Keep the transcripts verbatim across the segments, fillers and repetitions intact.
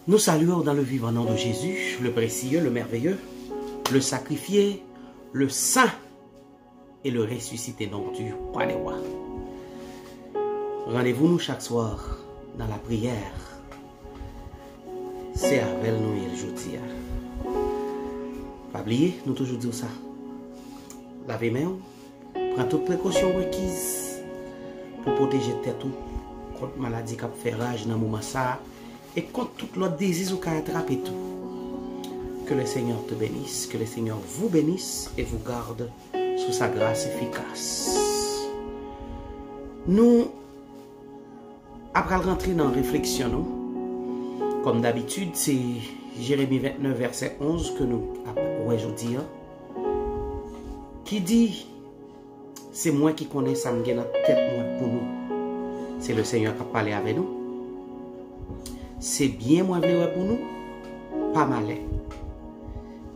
Nous saluons dans le vivant nom de Jésus, le précieux, le merveilleux, le sacrifié, le saint et le ressuscité nom du roi des rois. Randevou nou chak swa nan lapriyè. Se avè l nou ye l jodi a. Pa bliye, nou toujou di w sa. Lave men w, pran tout prekosyon rekiz pou pwoteje tèt ou kont maladi k ap fè raj nan moman sa a e kont tout lòt diziz ou ka atrape tou. Que le Seigneur te bénisse, que le Seigneur vous bénisse et vous garde sous sa grâce efficace. Nou ap pral rantre nan refleksyon nou. Kòm dabitid, se Jeremi vennèf, vèsè onz ke nou ap wè jodi a, ki di, se mwen ki konnen sa m gen nan tèt mwen pou nou. Se le Senyè k ap pale avè nou. Se byen mwen vle wè pou nou, pa malè.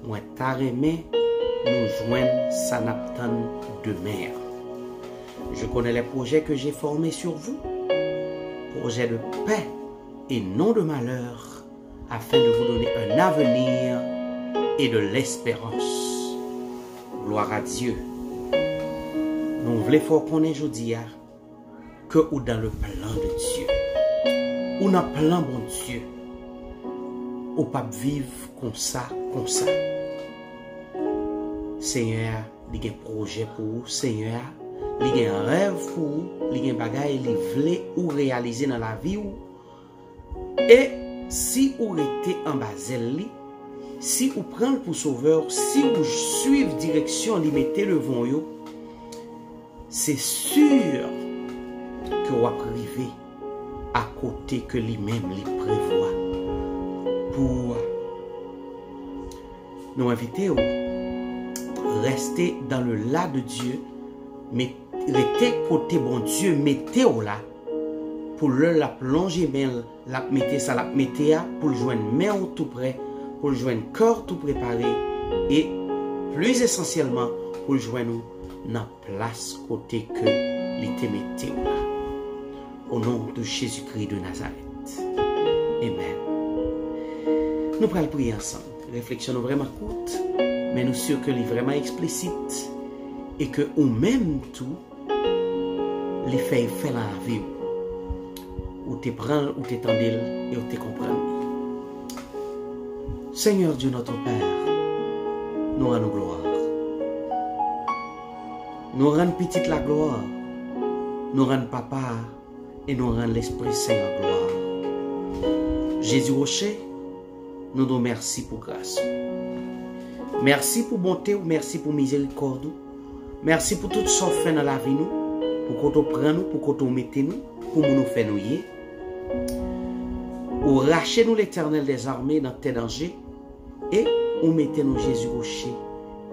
Mwen ta renmen nou jwenn sa n ap tann demen an. Je connais les projets que j'ai formés sur vous, projets de paix et non de malheur, afin de vous donner un avenir et de l'espérance. Gloire à Dieu. Nou vle fè w konnen jodi a ke ou dans le plan de Dieu. Ou nan plan Bondye. Ou p ap viv konsa, konsa. Senyè a, li gen pwojè pou ou. Senyè a, li gen rèv pou ou. Li gen bagay li vle ou reyalize nan lavi w. E si ou rete anba zèl li, si ou pran l pou sovè w, si ou swiv direksyon li mete devan w yo, se si ke w ap rive a kote ke li menm li prevwa pou ou a. Nou envite w, reste dans le là de Dieu, met, rete kote Bondye mete w la, pou lè l ap lonje men l, l ap mete sa l ap mete a, pou l jwenn men w tou prè, pou l jwenn kè w tou prepare, e plis esansyèlman, pou l jwenn ou nan plas kote ke li te mete w la. Au nom de Jésus-Christ de Nazareth. Amen. Nou pral priye ansanm. Refleksyon nou vrèman kout, men nou si ke li vrèman eksplisit e ke ou menm tou, li fè efè nan lavi w. Ou te pran l, ou te tande l e ou te konprann li. Seigneur Dieu notre Père, nou rann ou glwa. Nou rann Pitit la glwa. Nou rann Papa a e nou rann Lespri Sen an glwa. Jezi Woche, nou di w mèsi pou gras ou. Mèsi pou bonte w, mèsi pou mizerikòd ou. Mèsi pou tout sa w fè nan lavi nou, pou kote w pran nou, pou kote w mete nou, pou moun ou fè nou ye. Ou rache nou, Letènèl dèzame, nan tè danje, e ou mete nou, Jezi Woche,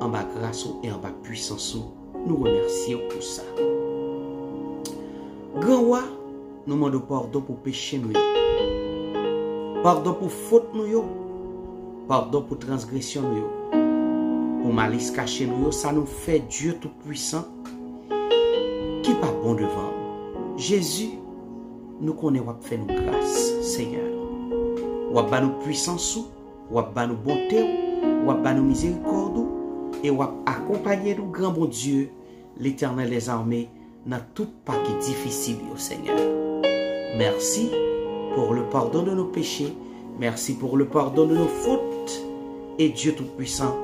anba gras ou e anba pwisans ou. Nou remèsye w pou sa. Gran Wa, nou mande w padon pou peche nou yo. Padon pou fot nou yo. Padon pou transgresyon nou yo. Pou malis kache nou yo, sa nou fè, Dye Toupwisan, ki pa bon devan w. Jezi, nou konnen w ap fè nou gras, Senyè. W ap ba nou pwisans ou, w ap ba nou bonte w, w ap ba nou mizerikòd ou, e w ap akonpanye nou, gran Bondye, Letènèl dèzame, nan tout pa ki difisil yo, Senyè. Merci pour le pardon de nos péchés. Merci pour le pardon de nos fautes. E Dye Toupwisan,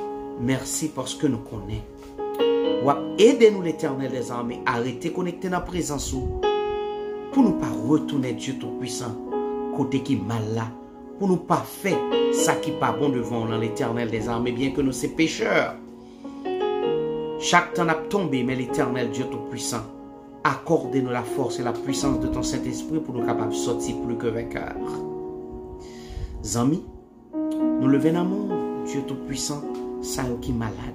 mèsi paske nou konnen w ap ede nou, Letènèl dèzame, a rete konekte nan prezans ou, pou nou pa retounen, Dye Toupwisan, kote ki mal la, pou nou pa fè sa ki pa bon devan w nan, Letènèl dèzame, byenke nou se pechè. Chak tan n ap tonbe, men Letènèl Dye Toupwisan, akòde nou la force et la puissance de ton Saint-Esprit pou nou kapab sòti pli ke venkè. Zanmi, nou leve nan men w, Dye Toupwisan, sa yo ki malad,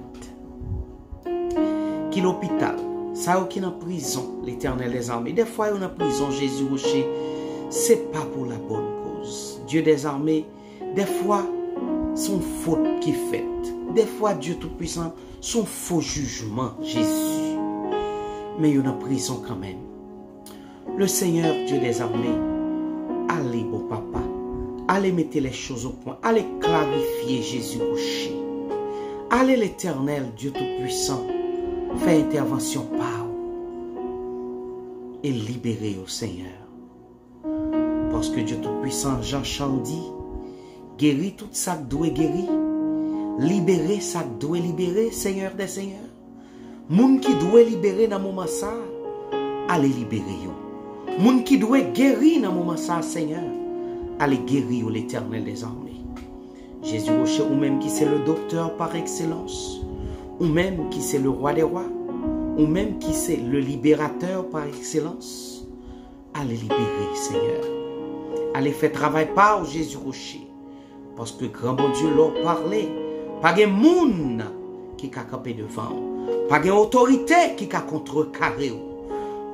ki lopital, sa yo ki nan prizon, Letènèl dèzame. Dèfwa yo nan prizon, Jezi Woche, se pa pou la bonne cause. Dye dèzame, dèfwa se yon fot ki fèt. Dèfwa, Dye Toupwisan, se yon fo jijman, Jezi. Men yo nan prizon kanmenm. Le Seigneur Dieu des armées, ale, bon Papa, Allez mettre les choses au point. Allez clarifier, Jésus Rocher. Allez, Letènèl, Dye Toupwisan, fè entèvansyon pa w e libere yo, Senyè. Paske Dye Toupwisan, jan chan di, geri tout sa k dwe geri, libere sa k dwe libere, Senyè dè Senyè. Moun ki dwe libere nan moman sa a, ale libere yo. Moun ki dwe geri nan moman sa a, Senyè, ale geri yo, Letènèl dèzame. Jezi Woche, ou menm ki se le doktè pa ekselans, ou menm ki se le rwa dè rwa, ou menm ki se le liberatè pa ekselans, ale libere, Senyè. Ale fè travay pa w, Jezi Woche. Paske gran Bondye, lè w pale, pa gen moun ki ka kanpe devan w. Pa gen otorite ki ka kontrekare w.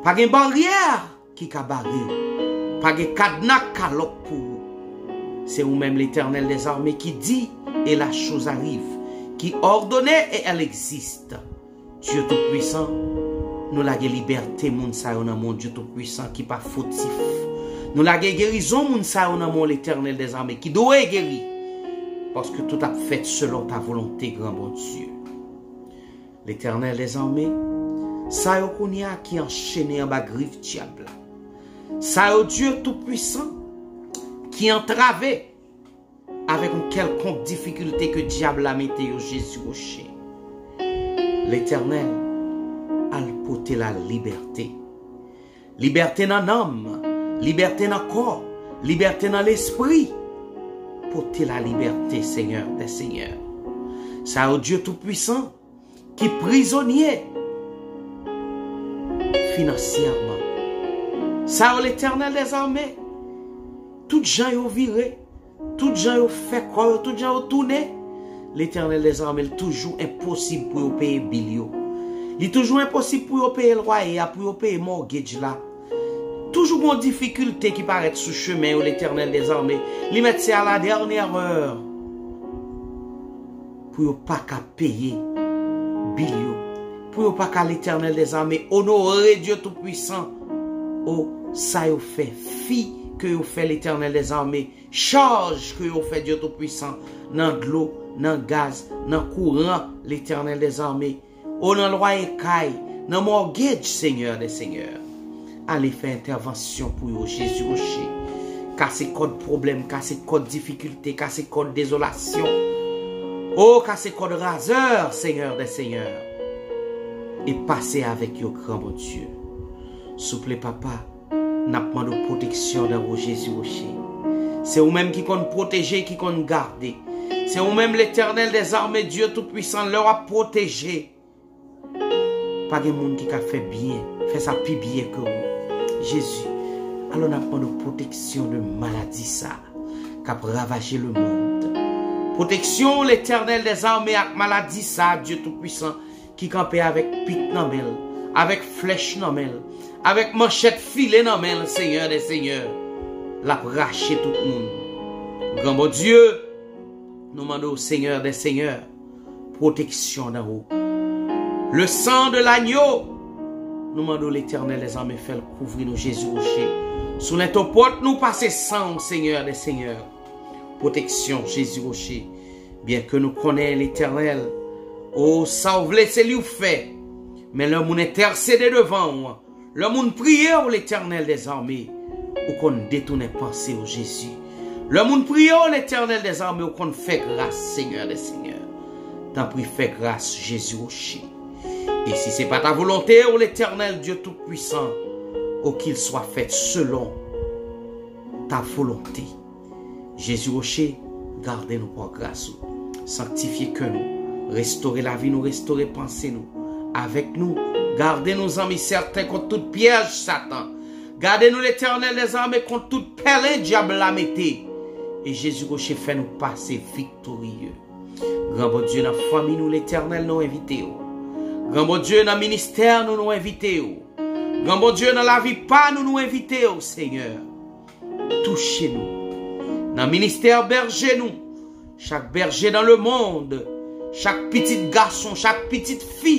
Pa gen baryè ki ka bare w. Pa gen kadna k ka lòk pou ou. Se ou menm, Letènèl dèzame, ki di, et la chose arrive, ki òdone, et elle existe. Dye Toupwisan, nou lage libète moun sa yo nan men w, Dye Toupwisan, ki pa fotif. Nou lage gerizon moun sa yo nan men w, Letènèl dèzame, ki dwe geri. Paske tout ap fèt selon ta volonte, gran Bondye. Letènèl dèzame, sa yo kounye a ki anchene anba grif dyab la. Sa yo, Dye Toupwisan, ki antrave avèk yon kèlkonk difikilte ke dyab la mete yo, Jezi Woche. Letènèl, al pote la libète. Libète nan nanm, libète nan kò, libète nan lespri. Pote la libète, Senyè dè Senyè. Sa yo, Dye Toupwisan, ki prizonye finansyèman. Sa yo, Letènèl dèzame, tout jan yo vire, tout jan yo fè kò yo, tout jan yo tounen, Letènèl dèzame, li toujou enposib pou yo peye bil yo. Li toujou enposib pou yo peye lwaye a, pou yo peye mortgage la. Toujou gon difikilte ki parèt sou chemen yo, Letènèl dèzame. Li mèt se a la dènyè è pou yo pa ka peye bil yo, pou yo pa ka, Letènèl dèzame, onore Dye Toupwisan. O, sa yo fè, fi ke yo fè, Letènèl dèzame, chaj ke yo fè, Dye Toupwisan, nan dlo, nan gaz, nan kouran, Letènèl dèzame, o, nan lwaye kay, nan mortgage, Senyè dè Senyè. Ale fè entèvansyon pou yo, Jezi Woche. Kase kòd pwoblèm, kase kòd difikilte, kase kòd dezolasyon. O, kase kòd razè, Senyè dè Senyè. E pase avèk yo, gran Bondye. Souple, Papa, n ap mande w pwoteksyon nan ou, Jezi Woche. Se ou menm ki konn pwoteje, ki konn gade. Se ou menm, Letènèl dèzame, Dye Toupwisan, lè w ap pwoteje. Pa gen moun ki ka fè byen, fè sa pi byen ke ou, Jezi. Alò, n ap mande w pwoteksyon de maladi sa k ap ravaje lemonn. Pwoteksyon, Letènèl dèzame, ak maladi sa, Dye Toupwisan, ki kanpe avèk pik nan men l, avèk flèch nan men l, avèk manchèt file nan men l, Senyè dè Senyè. L ap rache tout moun. Gran Bondye, nou mande w, Senyè dè Senyè, pwoteksyon nan ou. Le sang de l'agneau, nou mande w, Letènèl dèzame, fè l kouvri nou, Jezi Woche. Sou lentopòt nou pase san w, Senyè dè Senyè. Pwoteksyon, Jezi Woche. Byenke nou konnen, Letènèl, o, sa w vle, se li w fè. Men lè moun entèsede devan w, lè moun priye w, Letènèl dèzame, ou konn detounen panse yo, Jezi. Lè moun priye w, Letènèl dèzame, ou konn fè gras, Senyè dè Senyè. Tanpri, fè gras, Jezi Woche. E si se pa ta volonte w, Letènèl Dye Toupwisan, o, qu'il soit fait selon ta volonté. Jezi Woche, gade nou pa gras ou. Sanktifye kè nou. Restore lavi nou, restore panse nou. Avèk nou, gade nou zanmi sèten kont tout pyèj Satan. Gade nou, Letènèl dèzame, kont tout pèlen dyab la mete. E Jezi Woche fè nou pase viktorye. Gran Bondye, nan fanmi nou, Letènèl, nou envite w. Gran Bondye, nan ministè nou, nou envite w. Gran Bondye, nan lavi pa nou, nou envite w, Senyè. Touche nou. Nan ministè bèje nou, chak bèje nan lemonn, chak pitit gason, chak pitit fi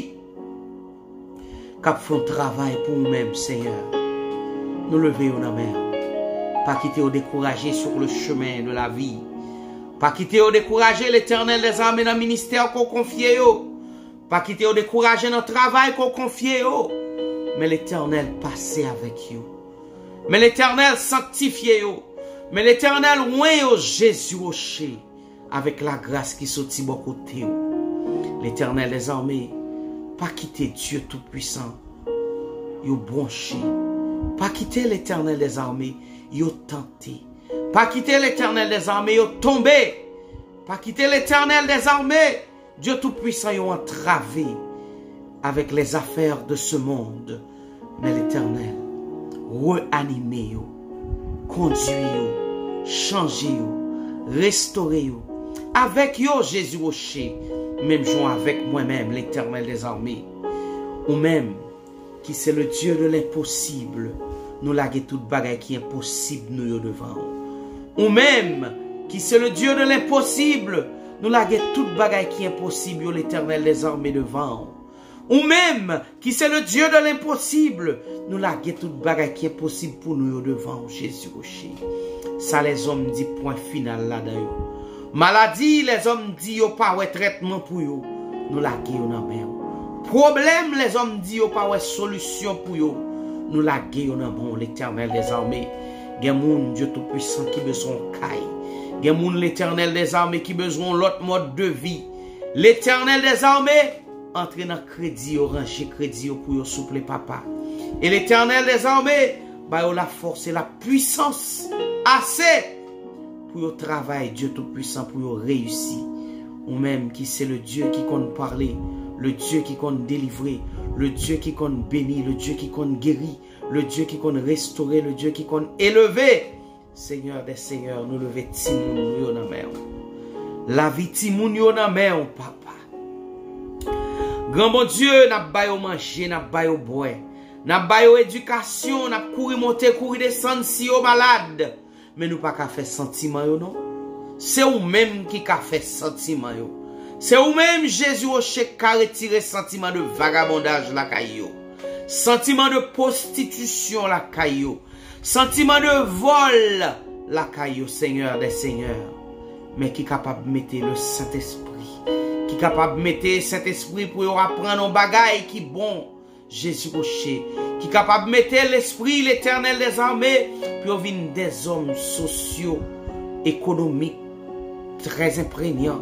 k ap fè yon travay pou ou menm, Senyè. Nou leve yo nan men w. Pa kite yo dekouraje sur le chemin de la vie. Pa kite yo dekouraje, Letènèl dèzame, nan ministè ke w konfye yo. Pa kite yo dekouraje nan travay ke w konfye yo. Men Letènèl pase avèk yo. Men Letènèl sanktifye yo. Men Letènèl wen yo, Jezi Woche, avèk lagras ki soti bò kote w. Letènèl dèzame, pa kite Dye Toupwisan yo bwonche. Pa kite Letènèl dèzame yo tante. Pa kite Letènèl dèzame yo tonbe. Pa kite Letènèl dèzame, Dye Toupwisan, yo antrave avèk lèzafè de se mond. Men Letènèl, reanime yo, kondui yo, chanje yo, restore yo. Avèk yo, Jezi Woche, menm jan avèk mwen menm, Letènèl dèzame. Ou menm, ki se le Dieu de l'impossible, nou lage tout bagay ki enposib nou yo devan w. Ou menm, ki se le Dieu de l'impossible, nou lage tout bagay ki enposib yo, Letènèl dèzame, devan w. Ou menm, ki se le Dieu de l'impossible, nou lage tout bagay ki enposib pou nou yo devan w, Jezi Woche. Sa lèzòm di pwen final ladan yo. Maladi, lèzòm di yo pa wè trètman pou yo, nou lage yo nan men w. Pwoblèm, lèzòm di yo pa wè solisyon pou yo, nou lage yo nan men w, Letènèl dèzame. Gen moun, Dye Toupwisan, ki bezwen yon kay. Gen moun, Letènèl dèzame, ki bezwen yon lòt mòd de vi. Letènèl dèzame, antre nan kredi yo, ranje kredi yo pou yo, souple, Papa. E Letènèl dèzame, ba yo lafòs e lapwisans ase pou yo travay, Dye Toupwisan, pou yo reyisi. Ou menm ki se le Dye ki konn pale, le Dye ki konn delivre, le Dye ki konn beni, le Dye ki konn geri, le Dye ki konn restore, le Dye ki konn eleve. Senyè dè senyè, nou leve timoun nou yo nan men w. Lavi timoun yo nan men w, Papa. Gran Bondye, n ap ba yo manje, n ap ba yo bwè. N ap ba yo edikasyon, n ap kouri monte, kouri desann si yo malad. Men nou pa ka fè santiman yo, non. Se ou menm ki ka fè santiman yo. Se ou menm, Jezi Woche, k ka retire santiman de vagabondaj lakay yo. Santiman de pwostitisyon lakay yo. Santiman de vòl lakay yo, Senyè dè senyè. Men ki kapab mete le Sentespri. Ki kapab mete Sentespri pou yo aprann yon bagay ki bon, Jezi Woche, ki kapab mete lespri, Letènèl dèzame, pou yo vin dèzòm sosyo, ekonomik, trè enprenyan,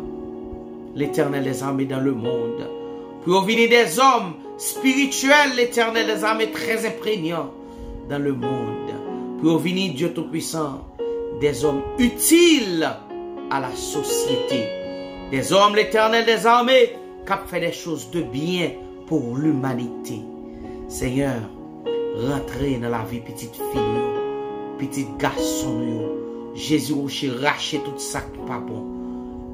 Letènèl dèzame, dan le mond. Pou yo vini dèzòm espirityèl, Letènèl dèzame, trè enprenyan dan le mond. Pou yo vini, Dye Toupwisan, dèzòm itil a la sosyete. Dèzòm, Letènèl dèzame, k ap fè dè choz de byen pou limanite. Senyè, rantre nan lavi pitit fi nou yo, pitit gason nou yo. Jezi Woche, rache tout sa k pa bon.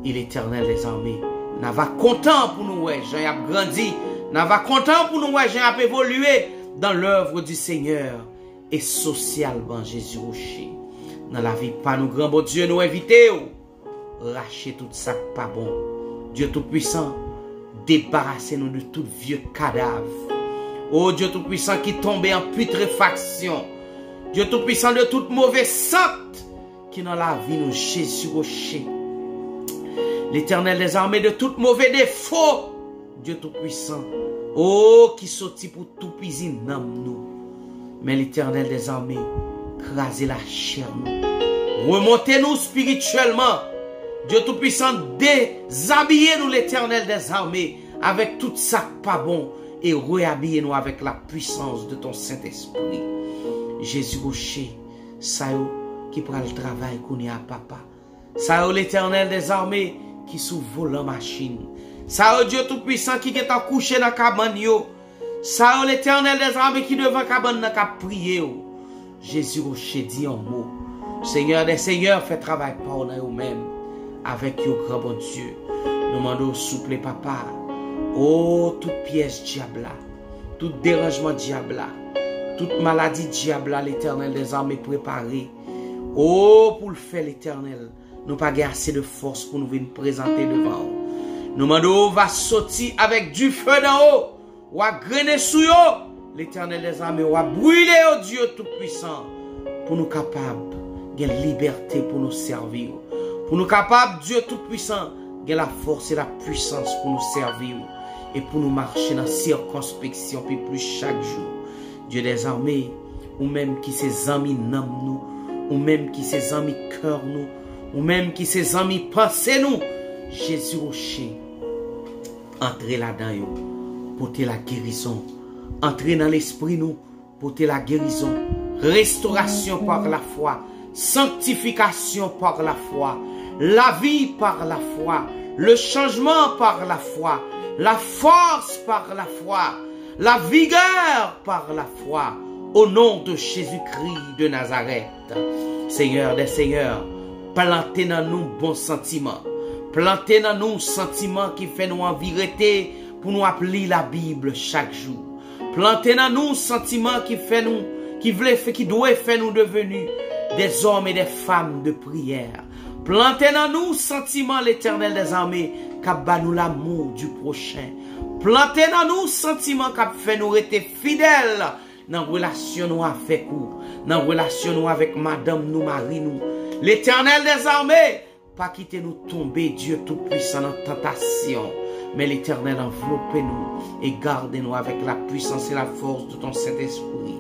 E Letènèl dèzame, n ava kontan pou nou wè jan y ap grandi. N ava kontan pou nou wè jan y ap evolye dan lèv di Senyè. E sosyalman, Jezi Woche, nan lavi pa nou, Gran Bondye, nou envite w. Rache tout sa k pa bon. Dye Toupwisan, debarase nou de tout vye kadav. O Dye Toupwisan ki tonbe an pitrefaksyon. Dye Toupwisan, de tout move sant ki nan lavi nou, Jezi Woche. Letènèl dèzame, de tout move defo, Dye Toupwisan, o, ki soti pou toupizi nanm nou. Men Letènèl dèzame, kraze lachè nou. Remonte nou espirityèlman. Dye Toupwisan, dezabiye nou, Letènèl dèzame, avèk tout sa k pa bon, e reabiye nou avèk lapwisans de ton Sentespri. Jezi Woche, sa yo ki pral travay kounye a, Papa. Sa yo, Letènèl dèzame, ki sou volan machin. Sa yo, Dye Toupwisan, ki gentan kouche nan kabann yo. Sa yo, Letènèl dèzame, ki devan kabann nan k ap priye w. Jezi Woche, di yon mo. Senyè dè senyè, fè travay pa w nan yo menm. Avèk yo, Gran Bondye. Nou mande w, souple, Papa. O, tout pyès dyab la, tout deranjman dyab la, tout maladi dyab la, Letènèl dèzame prepare. O, pou l fè, Letènèl, nou pa gen ase de fòs pou nou vin prezante devan w. Nou mande w va soti avèk dife dan o. W a grennen sou yo, Letènèl dèzame, w a brile yo, Dye Toupwisan, pou nou kapab gen libète pou nou sèvi w. Pou nou kapab, Dye Toupwisan, gen lafòs e lapwisans pou nou sèvi w. E pou nou mache nan sikonspeksyon pi plis chak jou. Dye dèzame, ou menm ki se zanmi nanm nou, ou menm ki se zanmi kè nou, ou menm ki se zanmi panse nou, Jezi Woche, antre ladan yo, pote lagerizon, antre nan lespri nou, pote lagerizon, restauration par la foi, sanctification par la foi, la vie par la foi, le changement par la foi, la force par la foi, la vigueur par la foi, au nom de Jésus-Christ de Nazareth. Senyè dè senyè, plante nan nou bon santiman. Plante nan nou santiman ki fè nou anvi rete pou nou ap li Labib chak jou. Plante nan nou santiman ki fè nou, ki vle fè, ki dwe fè nou deveni des hommes et des femmes de prière. Plante nan nou santiman, Letènèl dèzame, k ap ba nou l'amour du prochain. Plante nan nou santiman k ap fè nou rete fidèl nan relasyon nou avèk ou, nan relasyon nou avèk madanm nou, mari nou. Letènèl dèzame, pa kite nou tonbe, Dye Toupwisan, nan tantasyon. Men Letènèl, anvlope nou e gade nou avèk la puissance et la force de ton Saint-Esprit.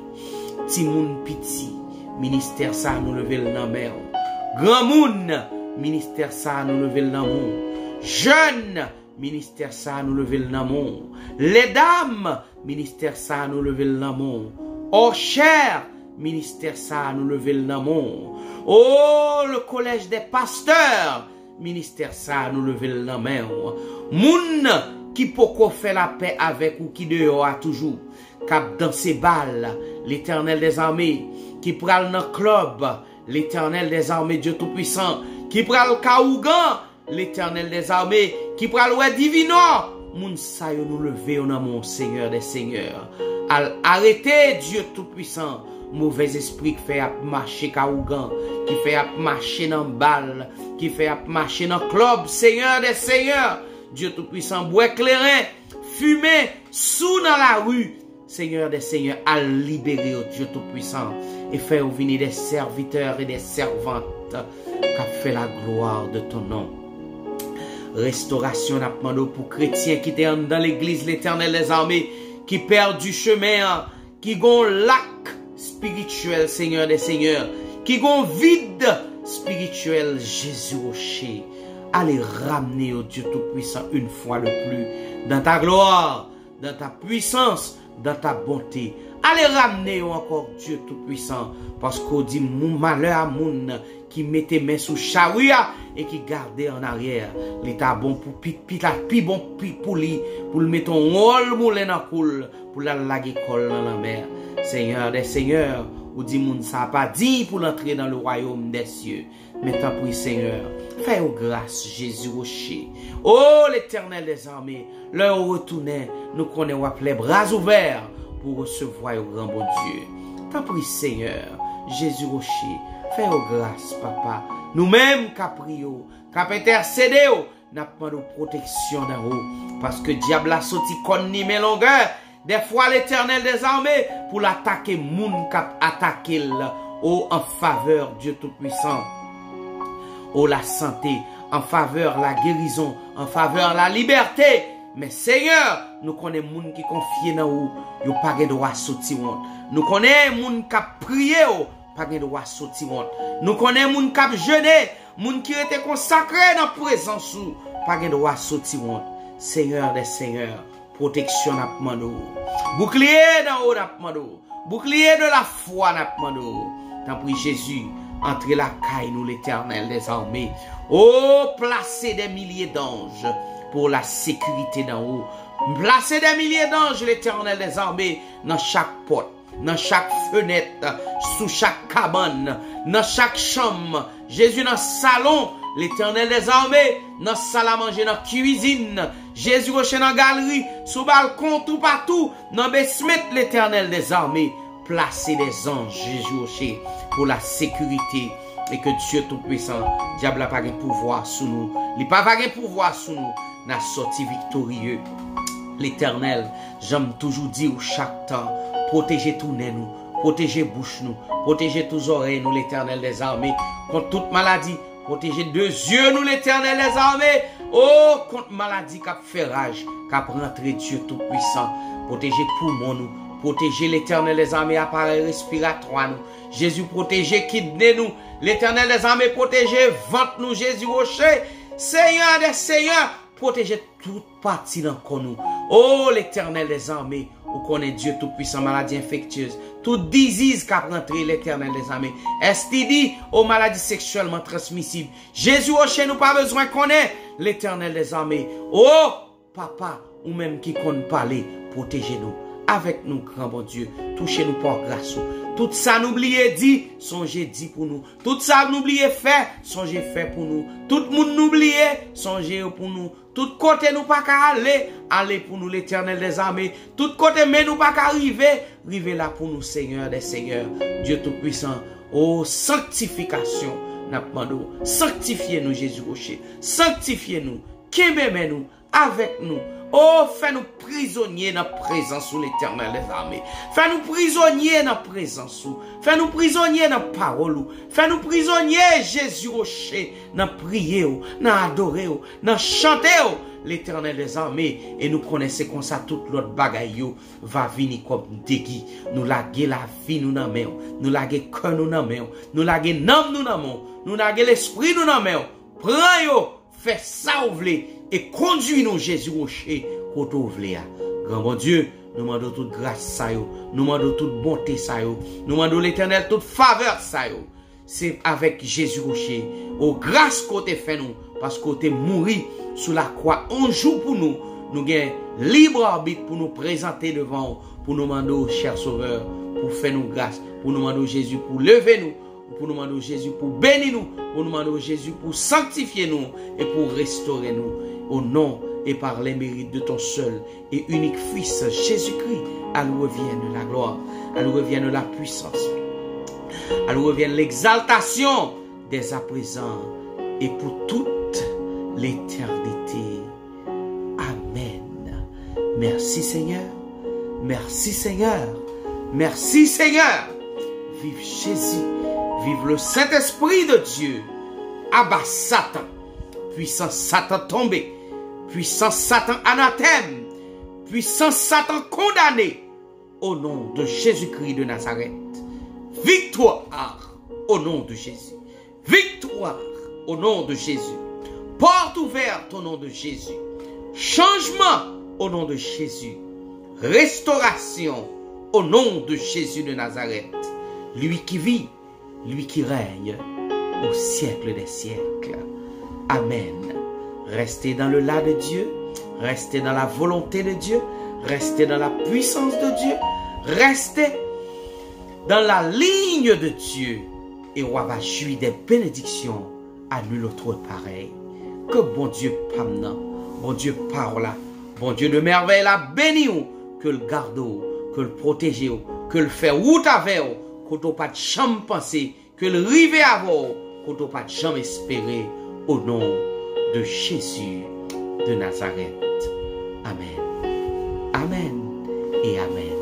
Timoun piti, ministè sa a nou leve l nan men w. Granmoun, ministè sa a nou leve l nan men w. Jèn, ministè sa a nou leve l nan men w. Ledam, ministè sa a nou leve l nan men w. Òchè, ministè sa a nou leve l nan men w. O, le collège des pasteurs, ministè sa a nou leve l nan men w. Moun ki poko fè lapè avèk ou, ki deyò a toujou, k ap danse bal, Letènèl dèzame, ki pral nan klèb, Letènèl dèzame, Dye Toupwisan, ki pral ka ougan, Letènèl dèzame, ki pral wè divinò, moun sa yo nou leve yo nan men w, Senyè dè senyè. Al arete, Dye Toupwisan, movèzespri k fè y ap mache ka ougan, ki fè y ap mache nan bal, ki fè y ap mache nan klèb, Senyè dè senyè. Dye Toupwisan, bwè kleren, fimen, sou nan lari, Senyè dè senyè, al libere yo, Dye Toupwisan, e fè yo vini des serviteurs et des servantes k ap fè la gloire de ton nom. Restorasyon n ap mande w pou kretyen ki te anndan legliz, Letènèl dèzame, ki pèdi chemen an, ki gon lak espirityèl, Senyè dè senyè, ki gon vid espirityèl, Jezi Woche. Ale ramne yo, Dye Toupwisan, une fois de plus, dans ta gloire, dans ta puissance, dans ta bonté. Ale ramne yo ankò, Dye Toupwisan, paske w di moun, malè a moun ki mete men sou chari a e ki gade an aryè. Li ta bon pou pi, pi, ta pi bon pi, pou li, pou l mete yon wòl moulen nan kou l, pou l al lage kò l nan lanmè. Senyè dè senyè, ou di moun sa a pa diy pou l antre dans le royaume des cieux. Men tanpri, Senyè, fè yo gras, Jezi Woche. O Letènèl dèzame, lè yo retounen, nou konnen w ap les bras ouverts pou resevwa yo, gran Bondye. Tanpri, Senyè, Jezi Woche, fè yo gras, Papa. Nou menm k ap priye w, k ap entèsede w, n ap mande w pwoteksyon nan ou, paske dyab la soti kòn ni men longè. Dèfwa, Letènèl dèzame, pou l atake moun k ap atake l, o, an favè Dye Toupwisan, o, lasante, an favè lagerizon, an favè lalibète. Men, Senyè, nou konnen moun ki konfye nan ou, yo pa gen dwa soti wont. Nou konnen moun k ap priye w pa gen dwa soti wont. Nou konnen moun k ap jene, moun ki rete konsakre nan prezans ou, pa gen dwa soti wont. Senyè dè senyè, pwoteksyon n ap mande w. Boukliye dan wo n ap mande w. Boukliye de la fwa n ap mande w. Tanpri, Jezi, antre lakay nou, Letènèl dèzame. O, plase dè milye danj pou la sekirite dan wo. Plase dè milye danj, Letènèl dèzame, nan chak pòt, nan chak fenèt, sou chak kabann, nan chak chanm. Jezi, nan salon, Letènèl dèzame, nan salamanje, nan kwizin. Jezi Woche, nan galri, sou balkon, toupatou, nan basement, Letènèl dèzame. Plase dè zanj, Jezi Woche, pou la sekirite. E ke Dye Toupwisan, dyab la pa gen pouvwa sou nou. Li pa va gen pouvwa sou nou. N a sòti viktorye. Letènèl, jan m toujou di w chak tan, pwoteje tounen nou, Pwoteje bouch nou, pwoteje tou zòrèy nou, Letènèl dèzame, kont tout maladi. Pwoteje de zye nou, Letènèl dèzame, o, kont maladi k ap fè raj, k ap rantre, Dye Toupwisan. Pwoteje poumon nou, pwoteje, Letènèl dèzame, aparèy respiratwa nou. Jezi, pwoteje kidne nou, Letènèl dèzame, pwoteje vant nou, Jezi Woche, Seyè dè seyè, pwoteje tout pati nan kò nou. O Letènèl dèzame, ou konnen, Dye Toupwisan, maladi enfektyez, tout diziz k ap rantre, Letènèl dèzame, S T D, o, maladi seksyèlman transmisib. Jezi Woche, nou pa bezwen konnen, Letènèl dèzame. O Papa, ou menm ki konn pale, pwoteje nou. Avèk nou, gran Bondye, touche nou pa gras ou. Tout sa nou bliye di, sonje di pou nou. Tout sa nou bliye fè, sonje fè pou nou. Tout moun nou bliye, sonje yo pou nou. Tout kote nou pa ka ale, ale pou nou, Letènèl dèzame. Tout kote men nou pa ka rive, rive la pou nou, Seyè dè seyè, Dye Toupwisan. O, sanktifikasyon, n ap mande w, sanktifye nou, Jezi Woche. Sanktifye nou, kenbe men nou, avèk nou. O, fè nou prizonye nan prezans ou, Letènèl dèzame. Fè nou prizonye nan prezans ou. Fè nou prizonye nan pawòl ou. Fè nou prizonye, Jezi Woche, nan priye w, nan adore w, nan chante w, Letènèl dèzame. E nou konnen se konsa tout lòt bagay yo va vini kòm degi. Nou lage lavi nou nan men w. Nou lage kè nou nan men w. Nou lage nanm nou nan men w. Nou lage lespri nou nan men w. Pran yo, fè sa w vle e kondui nou, Jezi Woche, kote w vle a. Gran Bondye, nou mande w tout gras sa yo. Nou mande w tout bonte sa yo. Nou mande w, Letènèl, tout favè sa yo. Se avèk Jezi Woche, o, gras ke w te fè nou, paske w te mouri sou lakwa yon jou pou nou. Nou gen lib abit pou nou prezante devan w, pou nou mande w, chè Sovè, pou fè nou gras, pou nou mande w, Jezi, pou leve nou, pou nou mande w, Jezi, pou beni nou, pou nou mande w, Jezi, pou sanktifye nou e pou restore nou. Au nom et par les mérites de ton seul et unique Fils, Jésus-Christ, à lui revienne la gloire, à lui revienne la puissance, à lui revienne l'exaltation dès à présent et pour toute l'éternité. Amen. Merci Seigneur. Merci Seigneur. Merci Seigneur. Vive Jésus. Vive le Saint-Esprit de Dieu. Aba Satan. Pwisans Satan tonbe. Pwisans Satan anatèm. Pwisans Satan kondane. Au nom de Jésus-Christ de Nazareth. Victoire au nom de Jésus. Victoire au nom de Jésus. Porte ouverte au nom de Jésus. Changement au nom de Jésus. Restauration au nom de Jésus de Nazareth. Lui qui vit, lui qui règne au siècle des siècles. Amen. Restez dans le là de Dieu, restez dans la volonté de Dieu, restez dans la puissance de Dieu, restez dans la ligne de Dieu, et w ap jwi des bénédictions à nul autre pareil. Ke Bondye pa m nan, Bondye pa w la, Bondye de mèvèy la beni w, ke l gade w, ke l pwoteje w, ke l fè wout avè w, kote w pa t janm panse, ke l rive avè w, kote w pa t janm espere, au nom de Jésus de Nazareth. Amen. Amen et amen.